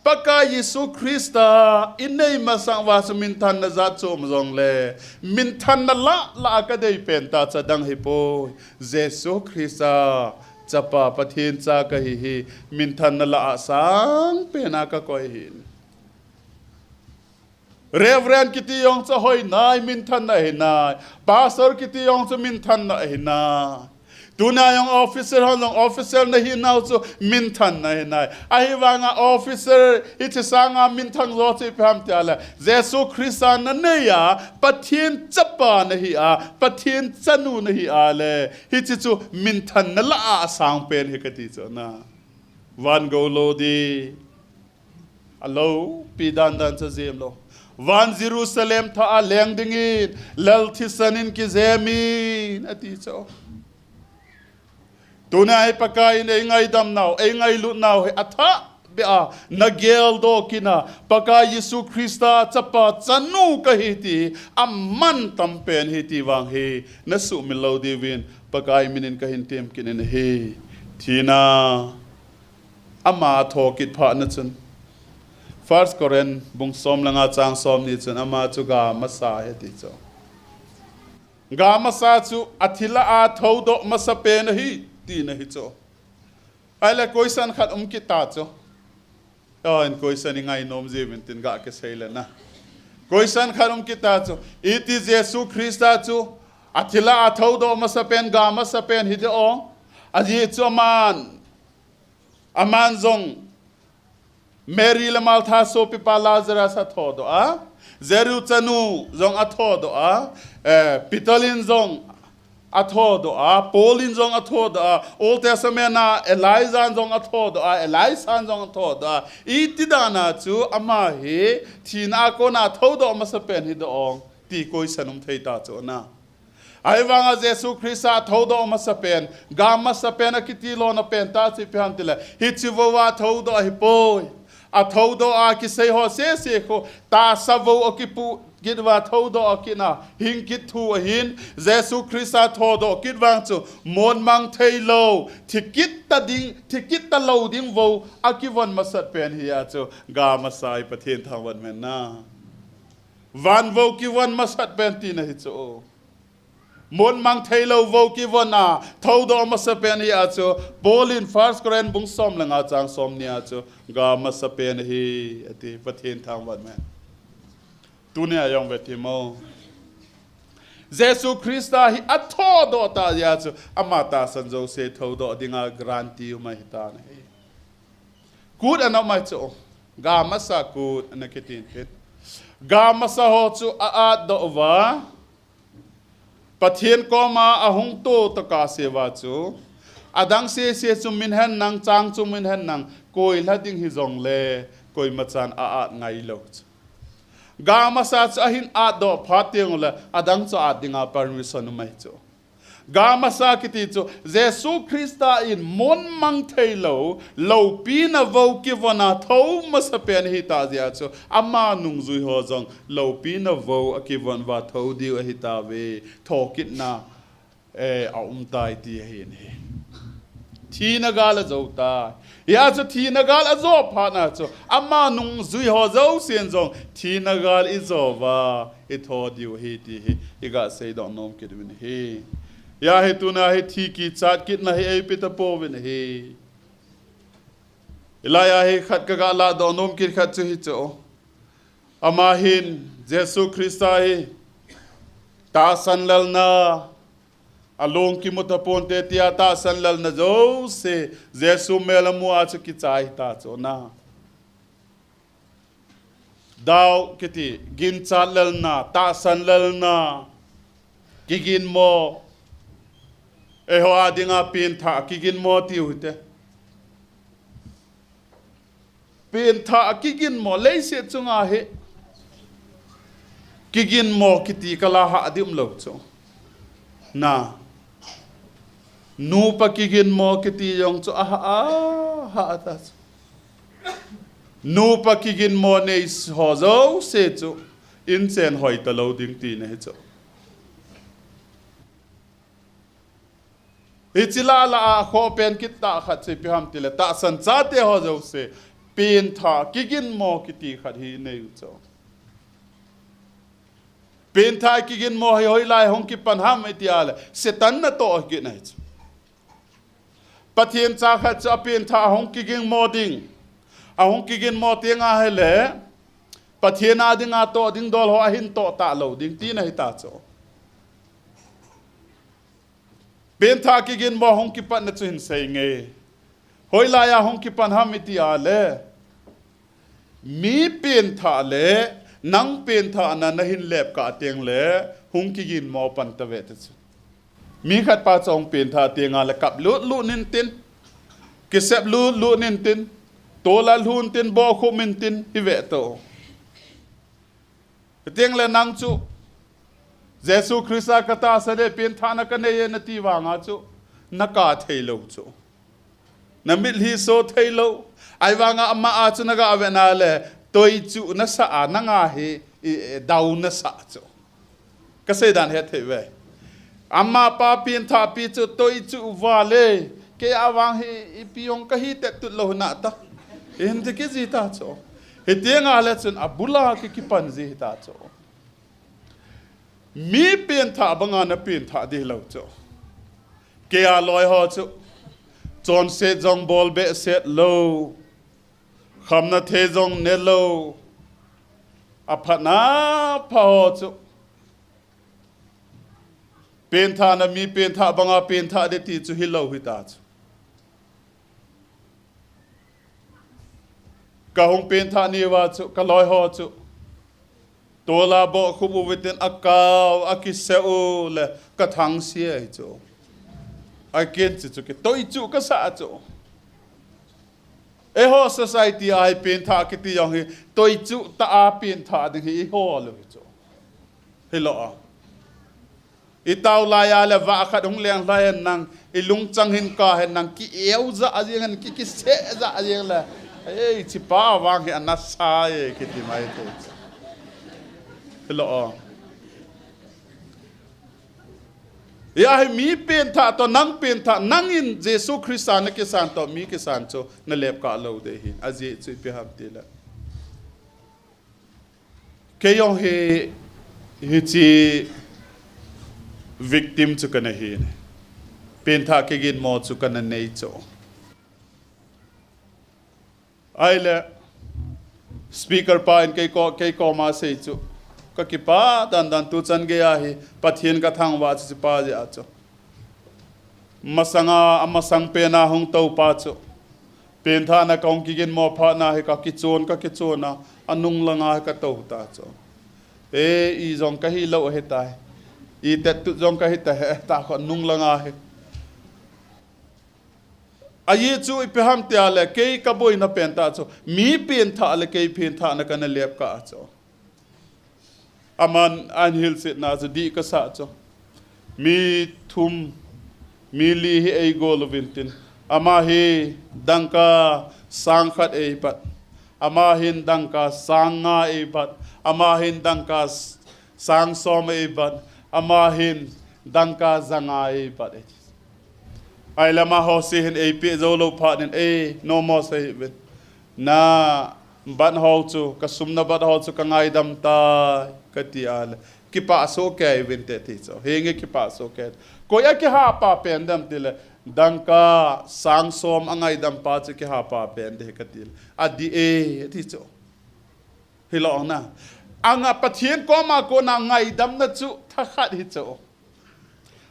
Pakai Jesu Christa i nei masang uva chu minthanna jat chom jongle, minthanna lah lah a ka dei pen ta chu adang hi poi. Jesu Christa chapa Pathen cha ka hi hi, minthanna lah a sang pen a ka koi hi. Reverend kiti jong chu hoi nai, minthanna hi nai. Pastor kiti jong chu minthanna hi nai. Tuna jong officer hon jong officer na hi nau chu minthanna hi nai. Ahivanga officer hiche sanga minthang jo chu ipi ham ti a le, Jesu Christa na nei a, Pathen chapa na hi a, Pathen chanu na hi a le, hiche chu minthanna lah a asang pen hi kati chu na. Van gou lou di. Alopi dan dan cha jem lou. Van Jerusalem thah a leng dingin, lal thisan in kijem in, ati chu. Tuna hi Pakai in eingaidam nau, eingailut nau hi athah beh a, na geldoh kit na, Pakai Jesu Christa chapa chanu ka hi ti, aman tam pen hi ti vang hi, na sumil lou diuvin, Pakai min in ka hin tem kit in ahi. Thina. Ama atho kit phat na chun, First Corinth bung som le nga chang som ni chun ama chu ga masa ahi ti chu. Ga masa chu athi lah a thoudoh masa pen ahi, tina hi chu. Ahile question khat um kit ta chu. Oh, in question i ngai nom jiuvin tin ga kisei le na. Question khat um kit ta chu. Iti Jesu Christa chu athi lah a thoudoh masa pen, ga masa pen hi de ong. Ajeh chu aman Aman jong Mary le Martha sopipa Lazarus athodoh a, Jairus chanu jong athodoh a, eh, Peter in jong athodoh a, Paul in jong athodoh a, Old Testament a Elijah in jong athodoh a, Elisha in jong athodoh a. Iti dan a chu ama hi thina a kona thoudoh masa pen hi de ong ti question um thei ta chu na. Ahivanga Jesu Christa thoudoh masa pen, ga masa pen akiti lona pen tah chu ipi ham tile, hiche vou a thoudoh ahipoi. Athoudoh a kisei ho sese khu, tahsa vou akipu kit uva thoudoh akit na, hing kit thu ahin, Jesu Christa thoudoh kit vang chu, mon mang thei lou, thi kit ta ding, thi kit ta lou ding vou akivon masat pen hi a chu, ga masa hi Pathen thangvah in amen na. Van vou kivon masat pen tina hi chu. Mon mang thei lou vou kivon a, thoudoh masa pen hi a chu, Paul in First Corinth bung som le nga chang som ni a chu, ga masa pen hi, ati, Pathen thangvah in amen. Tunia jong ve ti mo. Jesu Christa hi athoudoh ta jeh a chu, ama tahsan jouse thoudoh dinga guarantee um ahi ta na hi. Kut ana um ahi chu, ga masa kut ana kitin tin. Ga masa ho chu a-atdoh uva, Pathen koma ahung to tokah seuva chu, adang sese chu min hen nang, chang chu min hen nang, koi lha ding hijongle, koima chan a-at ngai lou chu. Ga masa chu ahin atdoh phat teng ule, adang chu at dinga permission um ahi chu. Ga masa kiti chu, Jesu Christa in mon mang thei lou, loupina vou kivon a thou masa pen ahi ta jeh a chu, ama nungjui ho jong, loupina vou akivon uva thou diu ahi tauve, thokitna, eh, aum tai ti ahi in ahi. Thina gal ajo tai. Hia chu thina gal ajo phat na chu, ama nungjui ho jousen jong, thina gal ijo uva, itho diu ahi ti hi, iga seidoh nom kit uvin ahi. Hia hi tuna hi thi kichat kitna hi eipe tapouvin ahi. Hilai a hi khat kaga lahdoh nom kit khat chu hichu. Ama hin Jesu Christa hi tahsan lelna, along kimu taponte tia tahsan lelna jouse, Jesu mel amu a chu kichai ta chu na. Doubt kiti, ginchat lelna, tahsan lelna, kiginmo, eiho a dinga pengthah, kiginmo tiu hite. Pengthah, kiginmo, leiset chunga hi, Kiginmo kiti kala hah ding umlou chu. Na. Nupa kiginmo kiti jong chu aha, aha ta chu. Nupa kiginmo nei ho jouse chu inchen hoi talou ding tina ahi chu. Hiche lah a lah a khoh pen kit tah khat chu ipi ham tile, tahsan chate ho jouse, pengthah kiginmo kiti khat hi nei u chu. Pengthah kiginmo hi hoilai hung kipan ham iti a le, Satan natoh kit ahi chu. Pathen cha khat chu apengthah ahung kiginmo ding. Ahung kiginmo teng ahile, Pathen a dinga toh ding dol ho ahin toh talou ding tina ahi ta chu. Pengthah kiginmo hung kipatna chu hin sei nge. Hoilai a hung kipan ham iti a le, mi pengthah le nang pengthahna nahin lepkah teng le, hung kiginmo pan tave ti chu. Mi khat pa chu ahung pengthah teng a le kap lut lut intin, kisep lut lut intin, tol a lhun tin, bohkhup intin, hi ve to. Hiteng le nang chu, Jesu Christa katahsan e, pengthahna kanei e nati vanga chu, nakap thei lou chu. Namitlhi so thei lou. Ahivanga ama a chu naga vet na le, toichuh nasah a, nanga hi, i, i, dau nasah chu. Kasei dan het thei ve. Amapa pengthahpi chu toichuh val e. Kei a vang hi ipi jong kahi tettut lou nata. Ihin ti kit ji ta chu. Hiteng a le chun abul a ki, kipan ji ta chu. Mi pengthah banga napengthah ding lou chu. Kei a loi ho chu. Chonset jong bol behseh lou. Khamna thei jong ne lou. Aphatna pha ho chu. Pengthahna mi pengthah banga pengthah ding ti chu hilou hita chu. Kahung pengthah ni uva chu, kaloi ho chu. Tol a bohkhup uvintin akap, akisep u le kathangsia hi chu. Aken chu chu kitoichuh kasah chu. Eiho society a hi pengthah kiti jong hi, toichuh tah a pengthah ding hi ihol u hi chu. Hilou a. Itao lai a le vah khat hung leng lai hen nang, ilungchang hin kap hen nang, ki-eu jah jeng hen, ki, kiseh jah jeng le. Ei, hichepa vang hi anasa e, kiti mai thei chu. Hilou a. Hia hi mi pengthah toh, nang pengthah, nangin Jesu Christa nakisan toh, mi kisan chu, nalepkah lou ding ahi. Ajeh chu ipi ham tile. Kei jong hi, hiche victim chu kana hi. Pengthah kiginmo chu kana nei chu. Ahile, speaker pa in kei ko, kei koma asei chu. Kakipah dandan tuchan gei a hi, Pathen kathangvah chu hichepa jeh a chu. Masanga, amasang pen a hung tou pa chu. Pengthahna kahung kiginmo phat na hi kakichon, kakichon a, anung langa hi katou ta chu. E, i jong kahi lou ahitai. I tettut jong kahi tai, ta kho nung langa hi. Ajeh chu ipi ham tia le, kei kaboina pen tah chu, mi pengthah le kei pengthahna kana lepkah chu. Aman ahin hilchetna chu dih kasah chu. Mi thum, mi li hi eigol uvin tin. Ama hi dangka sang khat eipat. Ama hin dangka sang nga eipat. Ama hin dangka s-, sang som eipat. Ama hin dangka ja nga eipat. Ahile amaho se hin eipeh jou lou phat in, ei, nomo sei hih uvin. Na bat ho chu, kasumna bat ho chu kangaidam tai, kati a le. Kipah soh kei uvin te ti chu. Henge kipah soh kei. Koi a kihapa pen dem tile, dangka sang som angaidam pa chu kihapa pen de kati le. Adih e, ti chu. Hilou na. Anga Pathen koma kona ngaidamna chu thakhat hi chu.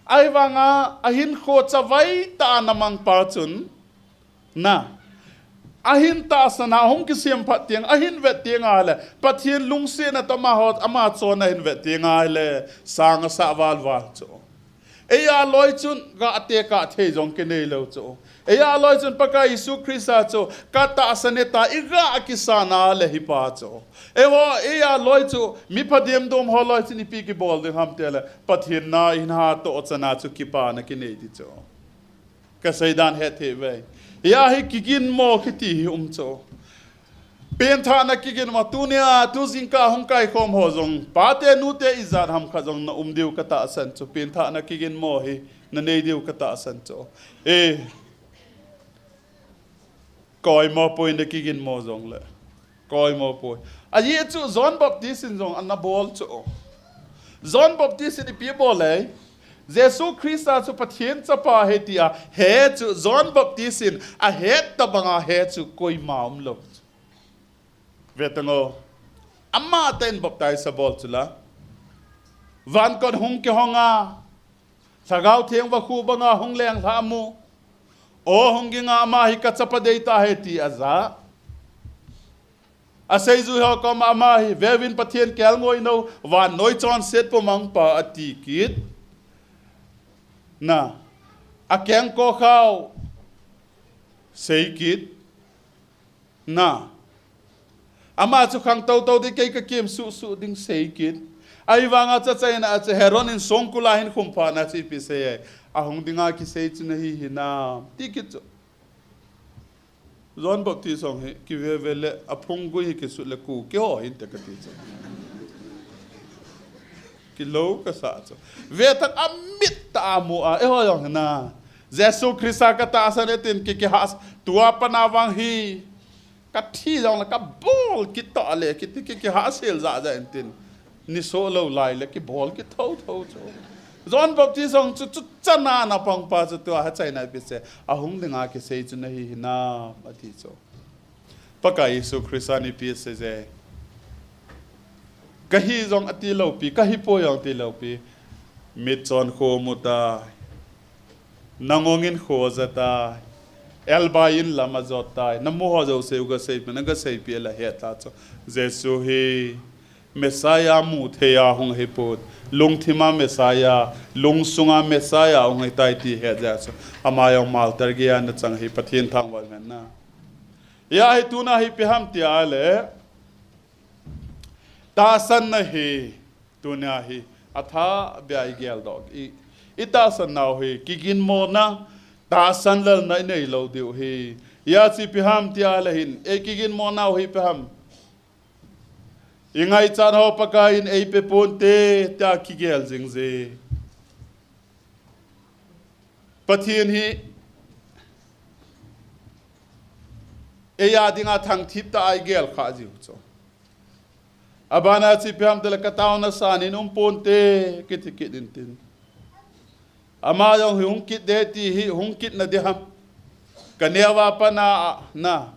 Ahivanga ahinkho chavai tah a namang pa chun, na, ahin tahsan a hung kisem phat teng, ahin vet teng ahile, Pathen lungsetna toh amaho, ama chon ahin vet teng ahile, sang asah val val chu. Eia loi chun ga tekah thei jong kinei lou chu. Eia loi chun Pakai Jesu Christa chu ka tahsan e tia iga kisan a le hipa chu. Eiho, eia loi chu mi pha demdom ho loi chun ipi kibol ding ham tile Pathen na ihin hatoh chan a chu kipana kinei ding chu. Ka seidan hetthei ve. Eia hi kiginmo kiti hi um chu. Penthahna kiginmo, tunia, tu jingkah hung kaikhom ho jong, pate nute ijat ham khat jong na um diu ka tahsan chu, penthahna kiginmo hi na nei diu ka tahsan chu. E, ka oimo poi na kiginmo jongle. Ka oimo poi. Ajeh chu John Baptist in jong ana bol chu. John Baptist in ipi bol e? Jesu Christa chu Pathen chapa ahi tia he chu John Baptist in ahet tobanga he chu koima umlou. Ve tang o. Amatah in baptize abol chu la. Van kot hung kihong a. Lhagao Theng vakhu banga hung lenglhah mu. O hung ging a, ama hi ka chapa deitah ahi ti aja. Aseijui ho koma ama hi, veuvin Pathen kelngoi nou, vannoi chonset pumangpa ati kit. Na, akeng kokhao sei kit. Na, ama chu khangtou tou ding, kei ka kem suh suh ding sei kit. Ahivanga chachaina a chu Herod in songkul a hin khum phat na chu ipi sei e. Ahung dinga kisei chu nahi hinam. Ti kit chu. John Baptist jong hi, kive ve le, aphung gui hi kisut le ku, kiho hinte kati chu. Kilou kasa chu. Ve tah a mit tah a mu a, eiho jong hina. Jesu Christa ka tahsan e tin ki, kihah, tua pat na vang hi. Ka thi jongle ka bol kit tah le, kiti ki, kihah sel ja ja in tin. Ni so lou lai le kibol kit tho tho chu. John Baptist jong chu, chu chana na pangpa chu tua ha chaina ipi sei. Ahung dinga kisei chu nahi hinam ati chu. Pakai Jesu Christa in ipi sei je. Ka hi jong ati lou pi, ka hi poi jong ati lou pi. Mitchon kho mu tai. Nangong in kho ja tai. Elbai in lam ajot tai. Namu ho jouse u ga seipi, na ga seipi la he ta chu. Jesu hi Messiah mu thei a hung hi put. Lungthim a Messiah, lungsung a Messiah hung hi tai ti he ja chu. Ama jong martyr gei a na chang hi Pathen thangvah in na. Hia hi tuna hi ipi ham tia le. Tahsan na hi, tunia hi, atha bia i gel doh. I, i tahsan nau hi, kiginmona, tahsan lelna i nei lou diu hi. Hia chu ipi ham tia le hin, ei kiginmo nau hi ipi ham. I ngaichat ho Pakai in ei pe ponte, tia kigel jing je. Pathen hi, ei a dinga thangthip tah a i gel kha jiu chu. Abana chu ipi ham tile ka taona san in um ponte, kiti kit in tin. Ama jong hi hung kit de ti hi, hung kit na di ham. Ka neo a pat a, na.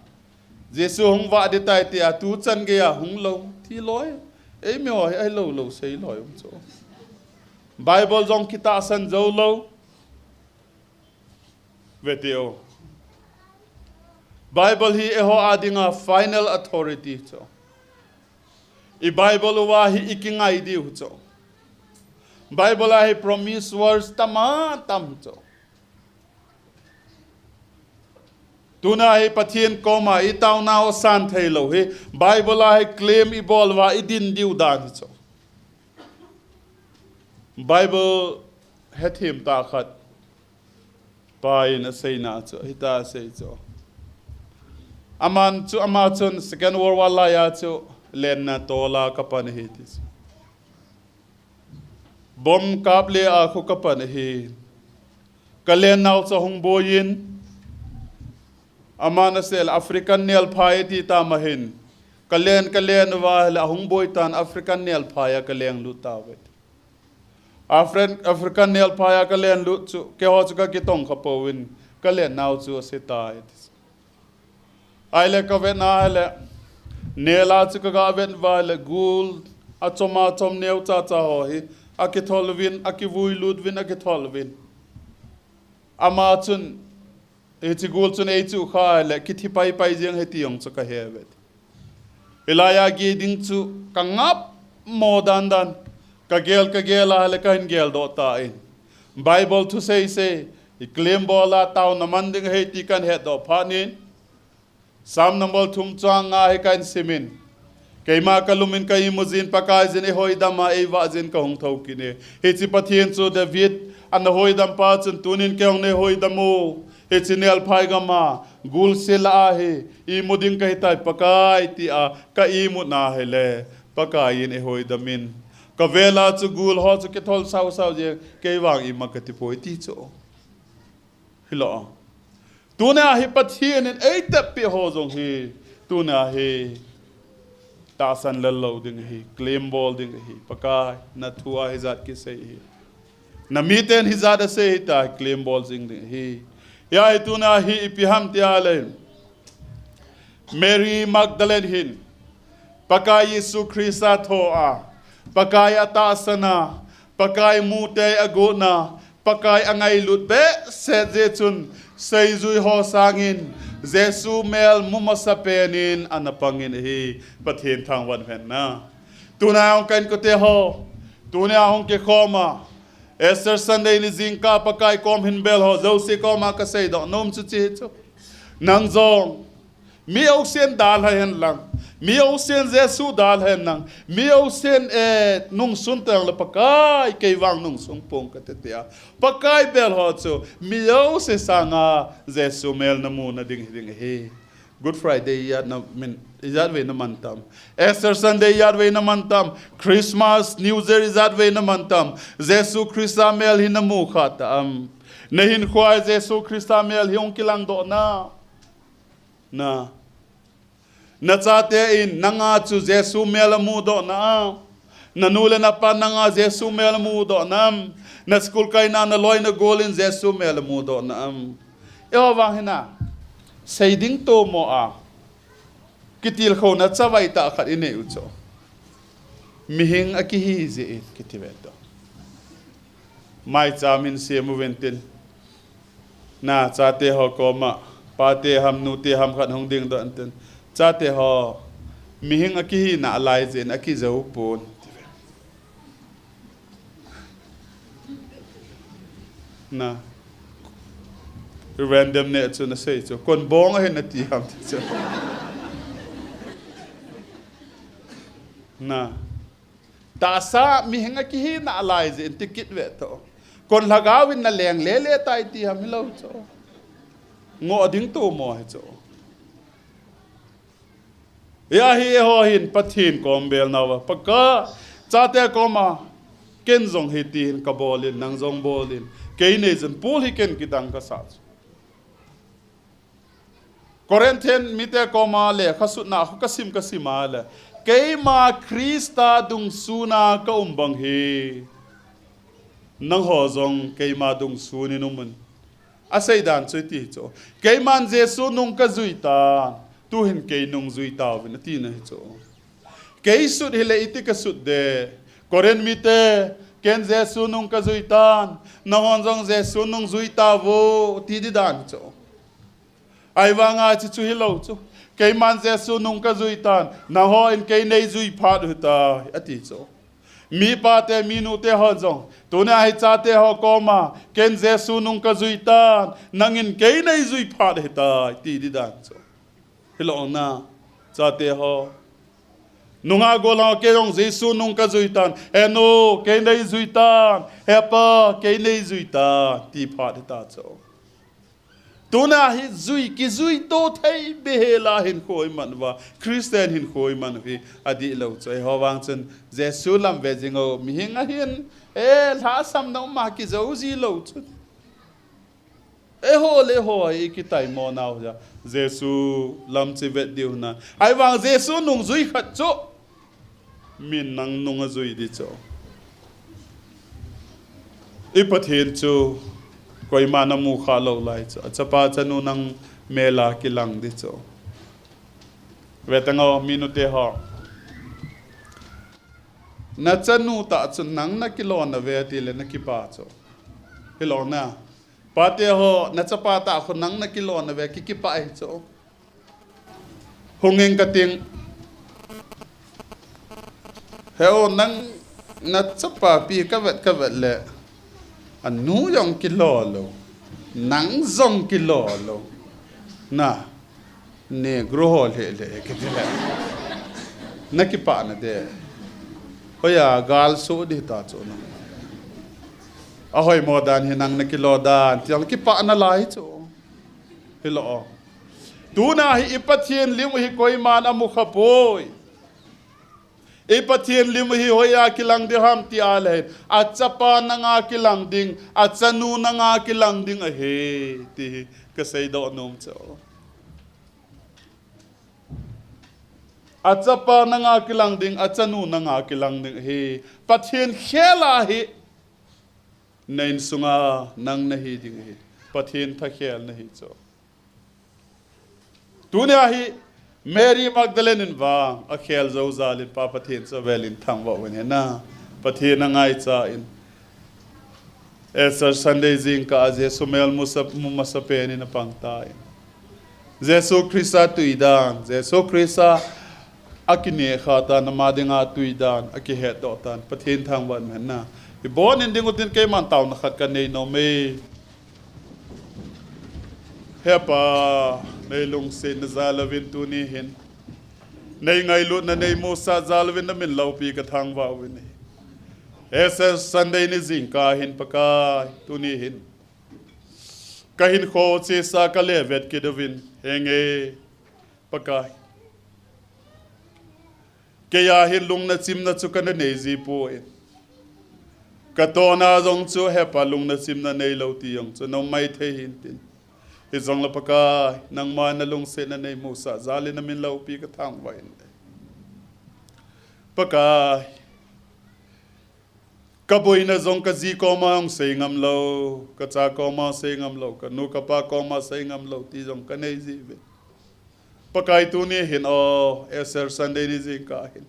Jesu hung vah di tai tia, tu chan gei a hung lou, ti loi. Ei mi ho hi, ahi lou lou, sei loi um chu. Bible jong kitahsan jou lou. Ve ti o. Bible hi eiho a dinga final authority chu. I Bible uva hi i kingai diu chu. Bible a hi promise words tam a tam chu. Tuna hi Pathen koma i taona u san thei lou hi. Bible a hi claim i bol uva i din diu dan hi chu. Bible hethem tah khat. Pa in a seina chu, hita a sei chu. Aman chu, ama chun Second World War lai a chu lenna tol a ka pan ahi ti chu. Bomb kap le a khu ka pan ahi. Ka lennau chu hung boi in, aman a sei le African nelphai ti tam ahin. Ka len, ka len uva le ahung boi tan African nelphai a ka leng lut tauve. Afri-, African nelphai a ka len lut chu, keiho chu ka kitong kha pouvin, ka lennau chu ase tai. Ahile ka vet na le, nel a chu ka ga vet uva le gul, achom achom neo cha cha ho hi, akithol uvin, akivui lut uvin, akithol uvin. Ama chun, Hiche gul chun ei chu kha le kithi pai pai jeng ahi ti jong chu ka he ve. Hilai a gi ding chu ka ngap mo dan dan. Ka gel, ka gel a le ka hin gel doh ta in. Bible thusei sei, i claim bol a taona man ding ahi ti kahin hetdoh phat in, Psalm number thum chang nga hi kahin simin, keima kalum in ka imu jin, Pakaiyin eihoidam a, eivah jin kahung thou kit e. Hiche Pathen chu David ana hoidam pa chun tunin kei jong neihoidam u. Hiche nelphai gam a gul sela hi imu ding kahitai Pakai tia ka imut na hile, Pakaiyin eihoidam in, kavel a chu gul ho chu kithol sausau jeng, kei vang ima kati poi ti chu. Hilou. Tunia hi Pathen in eitep peh ho jong hi, tunia hi tahsan lel lou ding ahi, claim bol ding ahi. Pakai, na thu a hijat kisei ahi. Na miten hijat asei ahitai, claim bol jing ding ahi. Hia hi tunia hi ipi ham tia le, Mary Magdalene hin Pakai Jesu Christa thoh a, Pakai atahsan a, Pakai mute agotna, Pakai angailut behseh jeh chun, seijui ho sangin Jesu mel mu masapen in ana pangin ahi. Pathen thangvah hen lang. Tuna hung ka inkote ho, tuna hung kikhom a, Easter Sunday ni jingkah Pakai kom hin bel ho jouse koma kaseidoh nom chu hiche chu. Nang jong, mi jousen dalha hen lang, mi jousen Jesu dalha hen lang, mi jousen, eh, nungsun teng le Pakai, kei vang nungsung pong kati tia, Pakai bel ho chu mi jouse sanga Jesu mel namu nading hiding ahi. Good Friday ijat na min, ijat vei naman tam. Easter Sunday ijat vei naman tam. Christmas, New Year ijat vei naman tam. Jesu Christa mel hi namu kha tam. Nahinkhoa Jesu Christa mel hi hung kilangdoh nam? Na. Nachate in nanga chu Jesu mel amudoh nam? Nanu le napa nanga Jesu mel amudoh nam? Na school kaina, naloi nagol in Jesu mel amudoh nam? Eiho vang hin a, seiding tomo a, kitilkhouna chavai tah khat inei u chu, mihem akihi jeh in kiti ve to. Maicham hin sem uvin tin, na chate ho koma, pate ham, nute ham khat hung dingdoh in tin, chate ho, mihem akihina alai jeh in akijou pon. Na. Random neh chu nasei chu. Kon bong ahi nati ham ti chu. Na. Tahsa mihem akihina alai jeh in ti kit ve to. Kon lhagao in naleng lele tai ti ham hilou chu. Ngoh ding tomo hi chu. Hia hi eiho hin Pathen kom bel nauva, Pakai, chate koma, ken jong hitin kabol in, nang jong bol in, kei neijun Paul hi ken kidang kasah chu. Corinthian mite koma lekha sutna khu kasim kasim a le, keima Christa dungsuna kaum bang hi, nangho jong keima dungsun in umun. Asei dan chu hiti chu. Keiman Jesu nung kajui tan, tuhin kei nung jui tauvin, atina hi chu. Kei sut hile iti kasut de. Corinth mite, ken Jesu nung kajui tan, nanghon jong Jesu nung jui tauvo, ti di dan hi chu. Ahivanga hiche chu hilou chu. Keiman Jesu nung kajui tan, nanghon kei neijui phat u hitai, ati chu. Mi pate, mi nute hon jong, tunia hi chate ho koma, ken Jesu nung kajui tan, nangin kei neijui phat u hitai, ti di dan chu. Hilou na, chate ho. Nungah gollhang ho, kei jong Jesu nung kajui tan, he nu, kei neijui tan, he pa, kei neijui tan, ti phat hita chu. Tuna hi jui, kijui to thei behela hinkho iman uva, Christian hinkho iman u hi adihlou chu. Eiho vang chun Jesu lam ve jing u, mihem ahin, e, lhasam na um a kijou ji lou chu. Eiho le eiho hi ikitaimo nau hi, Jesu lam chu ivet diu na. Ahivang Jesu nung jui khat chu. Min nang nung ajui di chu. I Pathen chu koima namu kha lou lai chu. Achapa chanu nang mel a kilang di chu. Ve tang o, mi nute ho. Nachanu tah chu nang nakilona ve tile nakipah chu. Hilou na. Pate ho, nachapa tah khu nang nakilona ve kikipah hi chu. Hung ing kating. He o, nang nachapa pi kavet kavet le. Anu jong kilo lou. Nang jong kilo lou. Na. Negro ho lheh lheh kiti le. Na kipah na de. Hoiya gal so di ta chu na. Ahoimo dan hi nang na kilo dan. Ti jong kipah na lai chu. Hilou. Tuna hi i Pathen lim hi koiman amu kha poi. I Pathen lim hi hoiya kilang ding ham ti a le hin, achapa nanga kilang ding, achanu nanga kilang ding ahi, ti hi kasei doh nom chu. Achapa nanga kilang ding, achanu nanga kilang ding ahi. Pathen khel a hi, na insunga nang nahi ding ahi. Pathen thakhel nahi chu. Tunia hi Mary Magdalene in vang akhel jou jal in Pa Pathen chu avel in thangvah uvin ahi na. Pathen angaicha in. Easter Sunday jingkah a Jesu mel mu sa, mu masa pen in apang tan. Jesu Christa tui dan, Jesu Christa akineh kha tan, ama dinga tui dan, akihet doh tan. Pathen thangvah in ahi na. Ibon in ding utin keiman taona khat kanei nom e. He Pa, nei lungsetna jal uvin tuni hin. Nei ngailutna nei musah jal uvin na min loupi ka thangvah uvin ahi. Easter Sunday ni jingkah hin Pakai, tuni hin. Ka hinkho chesa ka le vet kit uvin, henge, Pakai. Kei a hin lungna chimna chu kana nei ji poi. Ka tona jong chu he Pa lungna chimna neilou ti jong chu na um maithei hin tin. Hijongle Pakai, nangma na lungsetna nei musah jal in na min loupi ka thangvah in. Pakai, ka boina jong ka ji koma jong sei ngam lou, ka cha koma sei ngam lou, ka nu ka pa koma sei ngam lou ti jong ka nei ji uve. Pakai tuni hin o, Easter Sunday ni jingkah hin.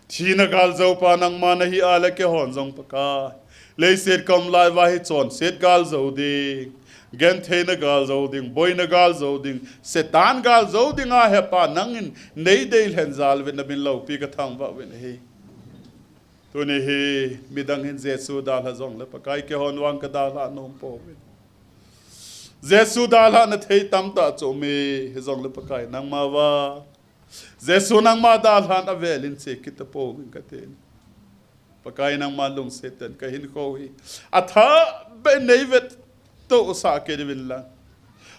Thina gal jou pa nangma nahi a le keihon jong Pakai. Leiset ka um lai uva hi chonset gal jou ding. Gentheina gal jou ding, boina gal jou ding, Satan gal jou ding a he Pa nangin nei dei lhen jal uvin na min loupi ka thangvah uvin ahi. Tuni hi midang hin Jesu dalha jongle Pakai keihon vang ka dalha nom pouvin. Jesu dalhahna thei tamtah chu um e, hijongle Pakai nangma vang. Jesu nangma dalhan avel in che kit tapouvin ka tin. Pakai nangma lungset in ka hinkho hi athah beh nei vet to sah kei diuvin lang.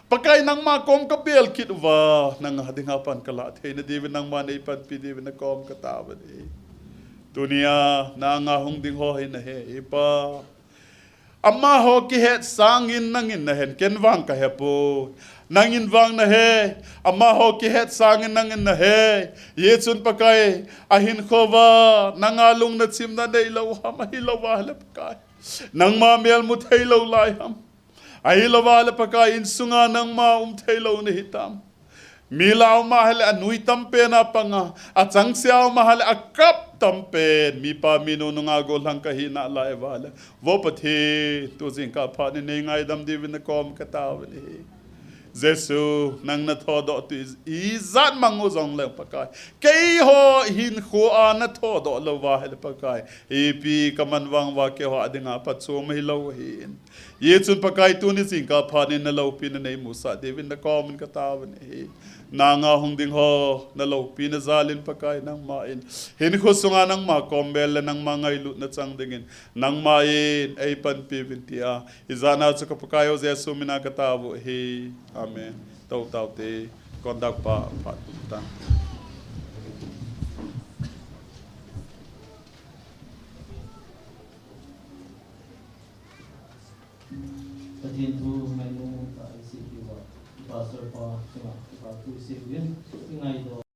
Pakai nangma kom ka bel kit uva, nanga dinga pan ka lah theina diuvin nangman nei panpi diuvin na kom ka tauvin ahi. Tunia, na anga hung ding ho hi na he, i Pa. Amaho kihet sangin nangin na hen, ken vang ka he poi. Nangin vang na he, amaho kihet sangin nangin na he. Hichun Pakai, ahinkho uva, nanga lungna chimna neilou ham, ahilou va le Pakai. Nangma mel mu theilou lai ham. Ahilou va le Pakai insunga nangma um theilou nahi tam. Mi lah a um a hile anui tam pen a panga, achangseh a um a hile akap tam pen, mipa minu nunga gollhang ka hina lai uva le. Vo Pathen, tu jingkah phat in nei ngaidam diuvin na kom ka tauvin ahi. Jesu, nang na thodoh tu i, ijat mang u jongle Pakai. Keiho hinkho a na thodoh lou va hile Pakai. Ipi ka man vang uva keiho a dinga phatchom hilou ahin. Hichun Pakai tuni jingkah phat in na loupina nei musah diuvin na kom in ka tauvin ahi. Na anga hung ding ho, na loupina jal in Pakai nangma in. Hinkho sunga nangma kom bel le nangma ngailutna chang dingin. Nangma in ei panpi uvin tia. Ijat na chu ka Pakai o Jesu mina ka tao u ahi. Amen. Tou tao te, conduct pa phat ta. Pathen thu ngailutna tah a isei diu va, Pastor pa chunga kipa thu isei uvin, ingaido.